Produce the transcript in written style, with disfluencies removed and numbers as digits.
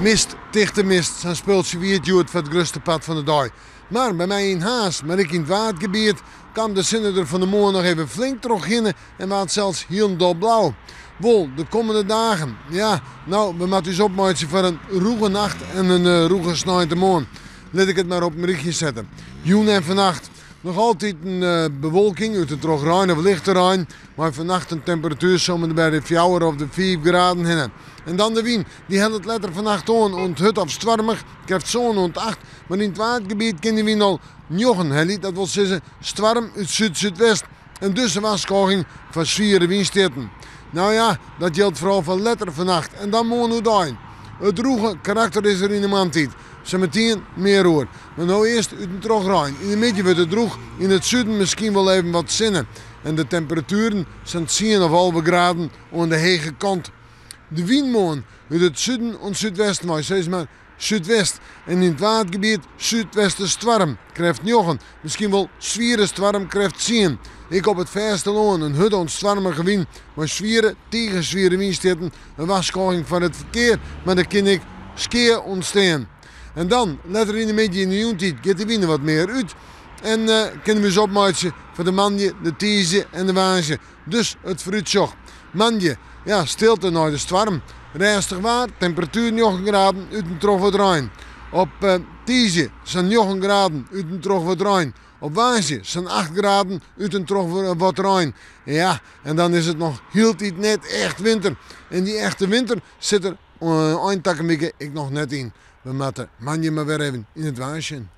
Mist, tichte mist, sa'n spultsje wie it hjoed foar it grutste part fan de dei. Mar by my yn Harns, mar ek yn it Waadgebiet, kaam de sinne der fan 'e moarn noch even flink trochhinne en waard sels hielendal blau. Wol, de kommende dagen, ja, no, we moatte ús opmeitsje foar in rûge nacht en in rûge sneintemoarn. Lit ik it mar op in rychje sette. Jûn en fannacht noch altiten bewolking út en troch rein of lichte rein, mei fannacht in temperatuer om en by de fjouwer of de fiif graden hinne. En dan de wyn, dy hellet letter fannacht oan oant hurd of stoarmich, krêft sân oant acht, mar yn it Waadgebiet kin dy wyn al njoggen helje, dat wol sizze stoarm út súd-súdwest. En dus in warskôging foar swiere wynstjitten. No ja, dat jildt foaral foar letter fannacht en dan moarn oerdei. It drûge karakter is der yn de moarntiid. Sametien mear oer. Mar no earst út en troch rein. Yn de middei wurdt it drûch, yn it suden miskien wol even wat sinne. En de temperatueren sa'n tsien of 11 graden oan de hege kant. De wyn moarn út it suden oant súdwesten wei, sis mar súdwest en yn it Waadgebiet súdwesterstoarm, krêft njoggen, miskien wol swiere stoarm, krêft tsien. Ek op it fêstelân in hurde oant stoarmige wyn mei swiere, tige swiere wynstjitten, in warskôging foar it ferkear, mar der kin ek skea ûntstean. En dan, letter yn de middei en de jûntiid, giet de wyn der wat mear út en kinne we ús opmeitsje foar de moandei, de tiisdei en de woansdei. Dus it foarútsjoch. Moandei, ja, stilte nei de stoarm. Rêstich waar, temperatuer njoggen graden, út en troch wat rein. Op tiisdei sa'n njoggen graden, út en troch wat rein. Op woansdei sa'n acht graden, út en troch wat rein. Ja, en dan is it noch hieltyd net echt winter. En dy echte winter sit der ein takom wike ek noch net yn. We moatte moandei mar wer even yn it waar sjen.